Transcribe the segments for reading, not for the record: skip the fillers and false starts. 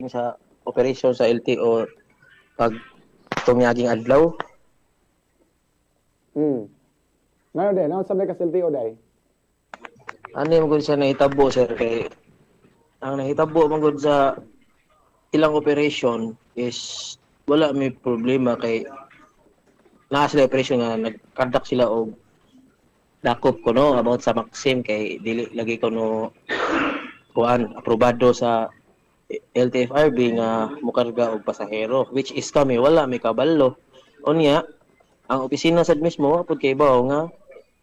Sa operation sa LTO pag tungyaging adlaw. Ngano day, naon sa may ka LTO day? Ano yung gud sa nahitabo, sir, kay ang nahitabo man gud sa ilang operation is wala may problema kay naa sila operation nga nag-conduct sila og dakop ko no about sa Maxim kay dili lagi ko no kuan aprobado sa LTFRB nga mukarga og pasahero, which is kami wala may kabalo. Unya ang opisina sad mismo wa pud kay bawo nga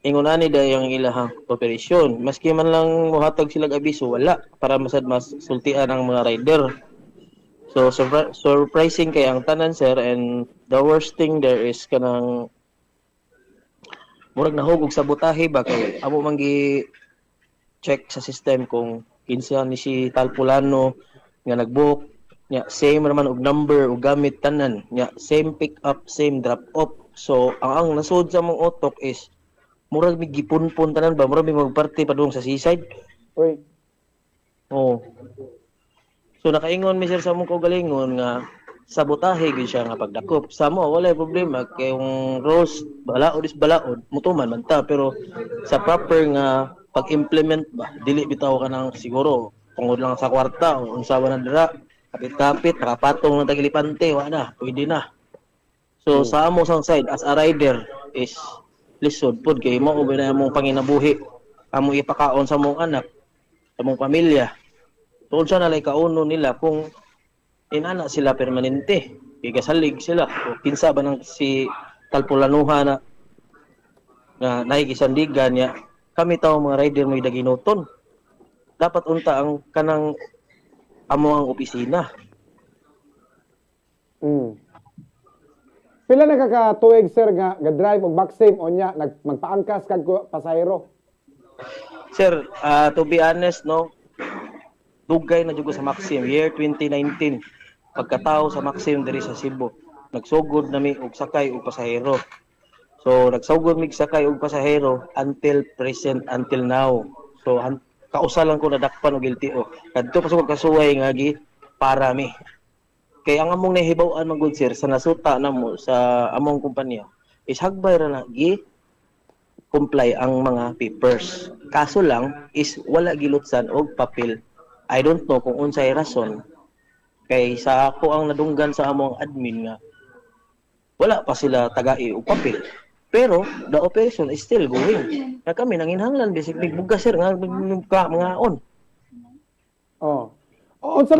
ingon ani day ang ilahang operasyon, maski man lang mohatag sila og abiso, wala para masad mas sultian ang mga rider. So surprising kay ang tanan, sir, and the worst thing there is kanang murag nahug og sabotahe ba kay amo man gi check sa system kung kinsa ni si Talpulano nga nagbook nya, same naman og number og gamit tanan nya, same pick up, same drop off. So ang nasud sa among utok is murag may gipunpon tanan ba, murag may magparte padung sa seaside. Uy. Oh. So nakaingon mi, sir, sa among kaugalingon nga sabotahe gyud siya nga pagdakop. Sa mo wala problema kay yung rules, balaod is balaod, mutuman man ta, pero sa proper nga pag-implement ba, dili bitaw ka nang siguro tungod lang sa kwarta o unsa ba na dira, kapit-kapit nakapatong ng tagilipante, wa na pwede na. So sa amo sang side as a rider is lisod pud kay mo ba na among panginabuhi, amo ipakaon sa among anak, sa among pamilya. So unsa na lay kauno nila kung inana sila permanente kay gasalig sila o kinsa ba nang si Talpulanuha na nga nahigisandigan niya, kami tawo mga rider mo daginuton. Dapat unta ang kanang amo ang opisina. Pila na ka tuig, sir, nga ga-drive og Maxim o nya nag magpaangkas kag pasahero? Sir, to be honest, no, dugay na jud ko sa Maxim, year 2019. Pagkatao sa Maxim diri sa Cebu, nagsugod nami og sakay og pasahero. So nagsugod mig sakay og pasahero until present, until now. So kausa lang ko nadakpan og LTO. Kadto pa sugod kasuway nga gi para mi. Kay ang among nahibaw-an man gud, sir, sa nasuta namo sa among kumpanya is hagbay ra na gi comply ang mga papers. Kaso lang is wala gilutsan og papel. I don't know kung unsay rason. Kay sa ako ang nadunggan sa among admin nga wala pa sila tagai og papel. Pero the operation is still going. Na kami nanginhanglan basic big bugas, sir, nga ka mga on. Oh. Unsa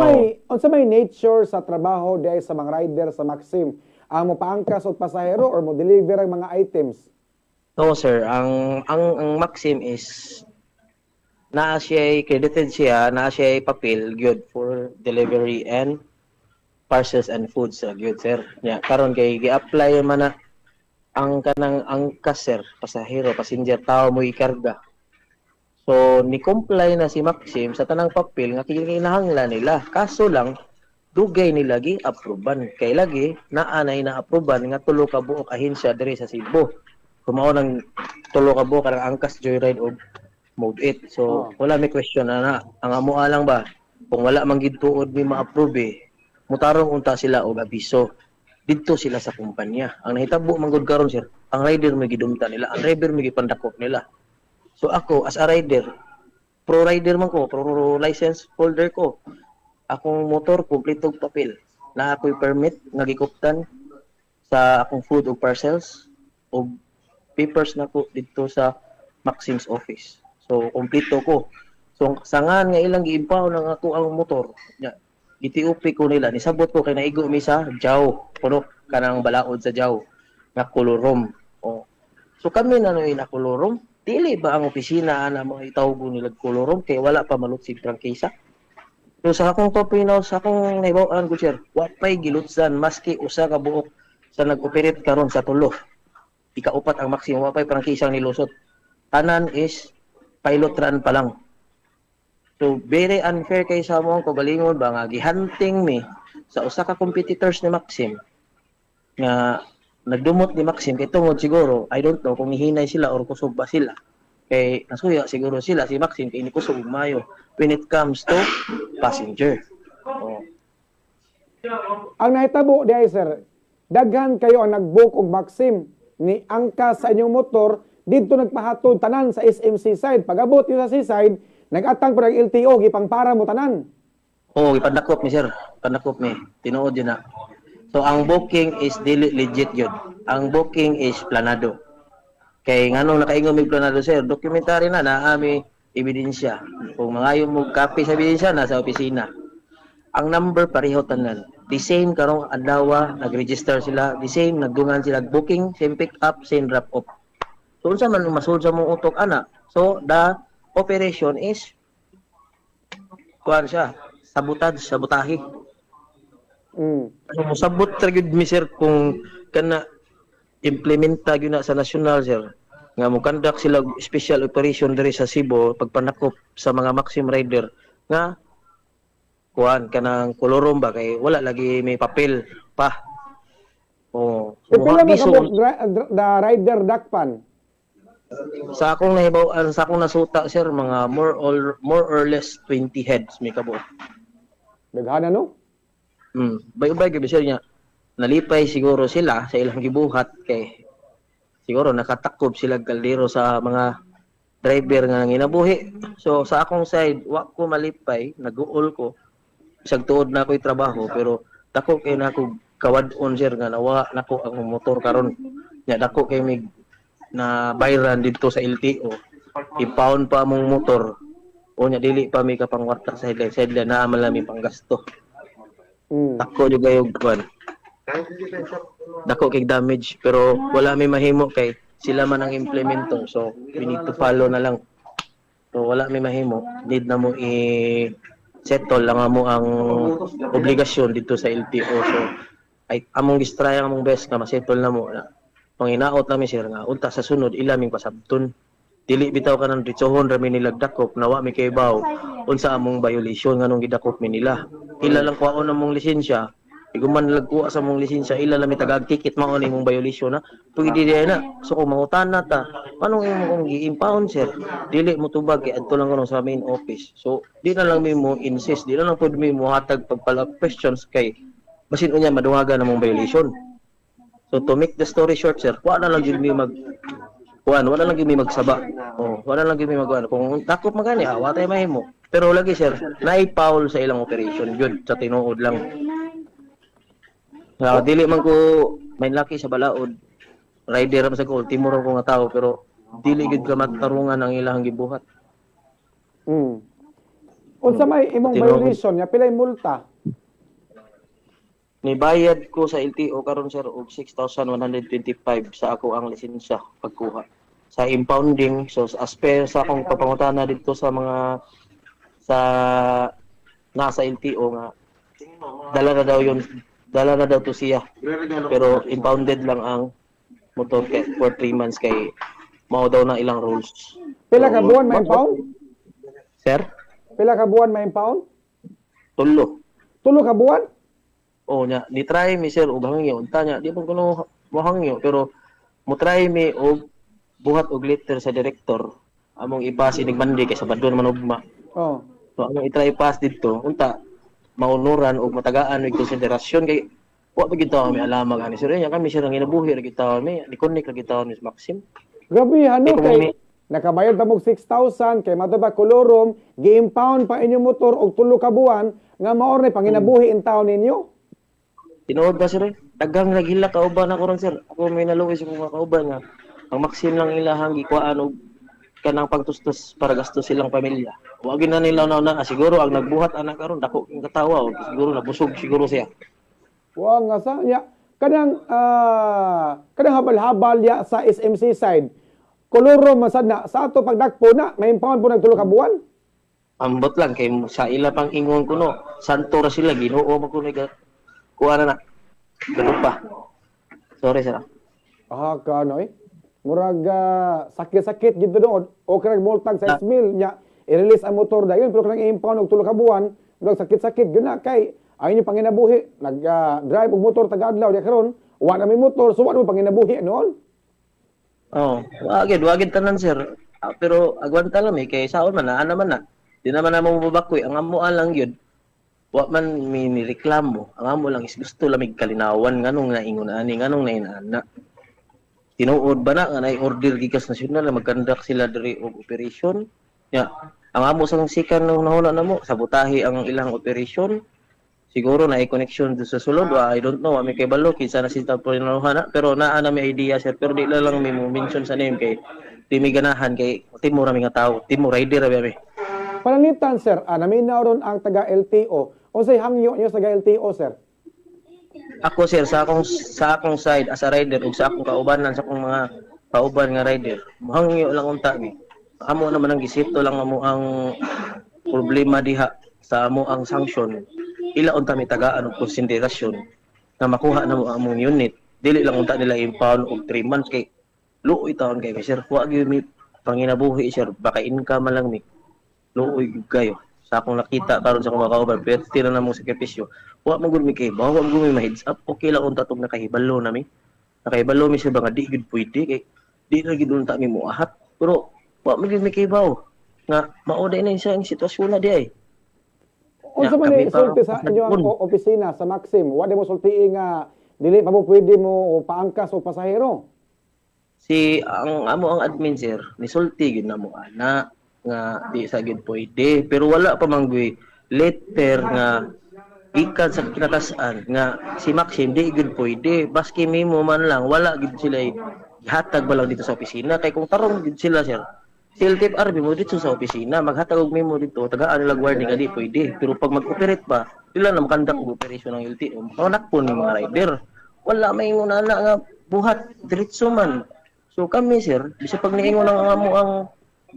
may nature sa trabaho diay sa mga rider sa Maxim? Ang mo paangkas og pasahero or mo deliver ang mga items? No, sir, ang Maxim is naa siya credited siya, naa siya papel good for delivery and parcels and foods gyud, sir. Nya karon kay gi-apply man na ang kanang angkas, sir, pasahero, passenger, tao mo ikarga. So ni comply na si Maxim sa tanang papel nga kinahanglan nila. Kaso lang dugay nila gi aproban kay lagi naa nay na aproban nga tulo ka buok ahensya diri sa Cebu. Kumao nang tulo ka buok kanang Angkas, Joyride og Mode 8. So wala may question na na. Ang amo lang ba kung wala man gid tuod mi ma-approve eh, mutarong unta sila og abiso didto sila sa kumpanya. Ang nahitabo man gud karon, sir, ang rider may gidumta nila, ang driver may gipandakop nila. So ako as a rider, pro rider man ko, pro license holder ko. Akong motor kompleto og papel. Na ako'y permit nga gikuptan sa akong food ug parcels ug papers nako didto sa Maxim's office. So kompleto ko. So sangan nga ilang giimpaw ng ako ang motor. Nya gi-TOP ko nila, nisabot ko kay naigo mi sa Jao, kuno kanang balaod sa Jao nga kolorom. Oh. So kami na no na kolorom, dili ba ang opisina ana mga itawgo nila kolorom kay wala pa malutsig prangkisa? So sa akong topinaw, sa akong nahibaw-an ko, sir, wa pay gilutsan maski usa ka buok sa nag-operate karon sa tulo. Ikaupat ang Maxim, wa pay prangkisang nilusot. Tanan is pilot run pa lang. So very unfair kay sa among kaugalingon ba nga gihunting mi sa usa ka competitors ni Maxim nga nagdumot ni Maxim kay tungod siguro, I don't know kung nihinay sila or kusog ba sila, kay nasuya siguro sila si Maxim kay ni kusog og maayo when it comes to passenger. Oh. Ang nahitabo diay, sir, daghan kayo ang nag-book og Maxim ni angka sa inyong motor didto, nagpahatod tanan sa SM Seaside. Pag-abot niyo sa Seaside, nag-atang pa ng LTO, gipangpara mo tanan. Oo, ipadakop mi, sir. Padakop mi. Tinuod yun na. So ang booking is dili legit yun. Ang booking is planado. Kay nganong nakaingon mig planado, sir, documentary na naa mi ebidensya. Kung mangayo mo copy sa ebidensya, nasa opisina. Ang number pareho tanan. The same karong adlaw nag-register sila, the same nagdungan sila booking, same pick up, same drop off. So unsa man ang masulod sa mong utok ana? So the operation is kuan siya, sabotage, sabotahe. So mosabot ra gyud mi, sir, kung kana implementa gyud na sa national, sir, nga mo conduct sila og special operation diri sa Cebu pagpanakop sa mga Maxim rider nga kuan kanang kolorum ba, kay wala lagi may papel pa. Oh, so, Pila mo biso, kabuk the rider dakpan? Sa akong nahibaw-an, sa akong nasuta, sir, mga more or less 20 heads may kabuot. Daghana, no? Bay-ubay gyud, sir, niya. Nalipay siguro sila sa ilang gibuhat kay siguro nakatakob sila kaldero sa mga driver nga nanginabuhi. So sa akong side, wa ko malipay, naguol ko. Bisag tuod na ako'y trabaho, pero dako kay na ako kawad-on, sir, nga nawa nako ang motor karon. Nya dako kay mig na bayran didto sa LTO. I-pound pa among motor. O nya dili pa mi kapangwarta sa sideline. Sideline naa man lang mi panggasto. Dako jud kayo kuan. Dako kay damage, pero wala may mahimo kay sila man ang implemento. So we need to follow na lang. So wala may mahimo. Need na mo i settle lang amo ang obligasyon dito sa LTO. So ay among gistry ang among best nga masettle na mo na. Panginaot nami, sir, nga unta sa sunod ila ming pasabton. Dili bitaw kanang ditsohon ra mi nila dakop na wa mi kaybaw unsa among violation, nganong gidakop mi nila. Ila lang kuhaon among lisensya. Iguman lang kuha sa among lisensya, ila lang mi tagag ticket, mao ni imong violation na. Pwede di na. So kung mangutana ta, paano imo kung gi-impound, sir? Dili mo tubag kay adto lang kuno sa main office. So di na lang mi mo insist, di na lang pud mi mo hatag pagpala questions kay basin unya madungagan among violation. So to make the story short, sir, wa na lang jud mi mag kuan, wala lang gyud mi magsaba. Oh, wala lang gyud mi magkuan. Kung dakop magani, ah, wa tay mahimo. Pero lagi, sir, naay foul sa ilang operation gyud sa tinuod lang. Sa dili man ko may laki sa balaod. Rider man sa ko, ultimo ra ko nga tao, pero dili gyud ka matarungan ang ilang gibuhat. Unsa may imong Tinuod. violation nya, pilay multa? Nibayad ko sa LTO karon, sir, og 6,125 sa ako ang lisensya pagkuha. Sa impounding, so as per sa akong papangutana dito sa mga sa nasa LTO nga dala na daw yun, dala na daw to siya. Pero impounded lang ang motor kay for 3 months kay mao daw na ilang rules. Pila ka buwan ma-impound? Sir, Pila ka buwan ma-impound? 3. 3 ka buwan? Oh, nya ni try mi, sir, og hangyo unta nya di man kuno mo hangyo, pero mo try mi og buhat og letter sa director, among ipas inig Monday kay Sabado naman ugma. So among i-try pass didto unta maunuran og matagaan og konsiderasyon kay wa pa gid kami alamag ani, sir. Nya kami, sir, ang ginabuhi ra gid mi, ni connect ra gid ni Maxim. Grabe ano Eh, kung kay nakabayad pa mo 6,000 kay mato ba kolorum, gi-impound pa inyong motor og 3 ka buwan nga mao na panginabuhi in taon ninyo. Tinuod ba, sir, eh? Daghang naghilak kauban ako ron, sir. Ako may naluwi sa mga kauban nga ang Maxim lang ilahang gikuhaan og kanang pagtustos para gastos silang pamilya. Wa gyud na nila na, na siguro ang nagbuhat anak karon dako king katawa o siguro nabusog siguro siya. Wa nga sa nya kanang habal-habal ya sa SMC side. Kolorum man sad na sa ato pagdakpo na may impound po nag 3 ka buwan. Ambot lang kay sa ila pang ingon kuno santo ra sila, Ginoo man kuno kuha na na. Ganun pa. Sorry, sir. Ah, kano eh. Murag sakit-sakit gid doon. Okay rag multag sa 6 mil nya i-release ang motor dayon, pero kanang i-impound og 3 ka buwan, murag sakit-sakit gyud na kay ang inyong panginabuhi nag drive og motor taga-adlaw di karon wa na may motor, so wa na mo panginabuhi noon. Oh, wagid tanan, sir. Ah, pero agwanta lang eh kay saon man naa naman na. Di naman na mo mabakoy ang amo lang gyud. Wa man mi ni reklamo. Ang amo lang is gusto lamig kalinawan nganong naingon ani, nganong nainana. Tinuod ba na nga nay order gikas nasyonal na mag-conduct sila diri og operation? Ya, ang amo sa sikan nung nahuna namo, sabotahe ang ilang operation. Siguro na connection do sa sulod wa, I don't know, wa mi kabalo kinsa na sila na, pero naa na may idea, sir, pero di lang mi mo mention sa name kay di mi ganahan kay timo ra mi nga tawo, timo rider ra mi. Pananglitan, sir, naminaw ron ang taga LTO. Unsay hangyo niyo sa taga LTO, sir? Ako, sir, sa akong side as a rider ug sa akong kaubanan, sa akong mga kauban nga rider, mohangyo lang unta mi. Amo naman ang gisito lang amo ang problema diha sa amo ang sanction. Ila unta mi tagaan og konsiderasyon nga makuha na mo ang among unit. Dili lang unta nila impound og 3 months kay luoy taon kay mi, sir. Wa gyud mi panginabuhi, sir, baka income man lang mi. Luoy gyud kayo. Sa akong nakita karon sa akong mga kauban, pwerte na namong sakripisyo. Wa man gud mi kay wa man gud mi ma-heads up. Okay lang unta tong nakahibalo na mi. Nakahibalo mi sa nga di gyud pwede kay di na gyud unta mi moahat. Pero wa man gyud mi kahibaw nga mao na siya ang sitwasyon na di ay. Unsa man kami ni sulti sa inyo ang opisina sa Maxim? Wa di mo sultii nga dili pa mo pwede mo paangkas og pasahero? Si ang amo ang admin, sir, nisulti gyud namo ana nga di sa gyud pwede, pero wala pa man gyud letter nga gikan sa kinatasan nga si Maxim di gyud pwede. Baski memo man lang wala gyud sila gihatag ba lang dito sa opisina, kay kung tarong gyud sila, sir, si LTFRB mo dito sa opisina maghatag og memo dito, tagaan nila warning nga di pwede, pero pag mag-operate pa dila na makandak og operation ng LTO, makanak po ni mga rider, wala may na nga buhat, diretso man. So kami, sir, bisa pag niingon ang amo ang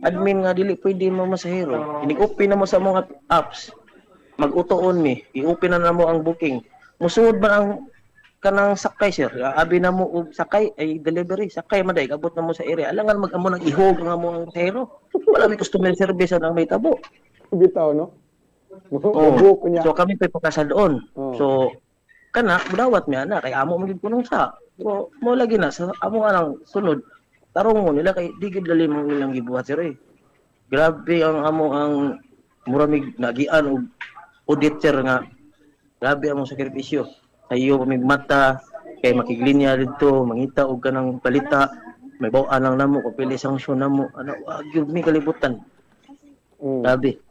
admin nga dili pwede mo masahero, inig-open na mo sa mga apps, mag-utoon mi, i-open na namo ang booking. Musuod ba ang kanang sakay, sir? Abi na mo og sakay ay delivery, sakay man dai abot na mo sa area. Alangan mag-amo nang ihog ang amo ang pasahero. Wala may customer service ang may tabo. Bitaw, no? Oo. Mubuok niya. So kami pa pagkasadon. Oo. So kana budawat mi ana kay amo man gid kunong sa. So mo lagi na sa amo nga lang sunod tarong mo nila kay di gid lalim ang ilang gibuhat, sir eh. Grabe ang amo ang muramig nagian og audit, sir, nga grabe among sakripisyo. Ayo kami mata kay makiglinya didto, mangita og kanang palita, may baw lang namo kung pili sanksyon namo ana, wa gyud mi kalibutan. Grabe.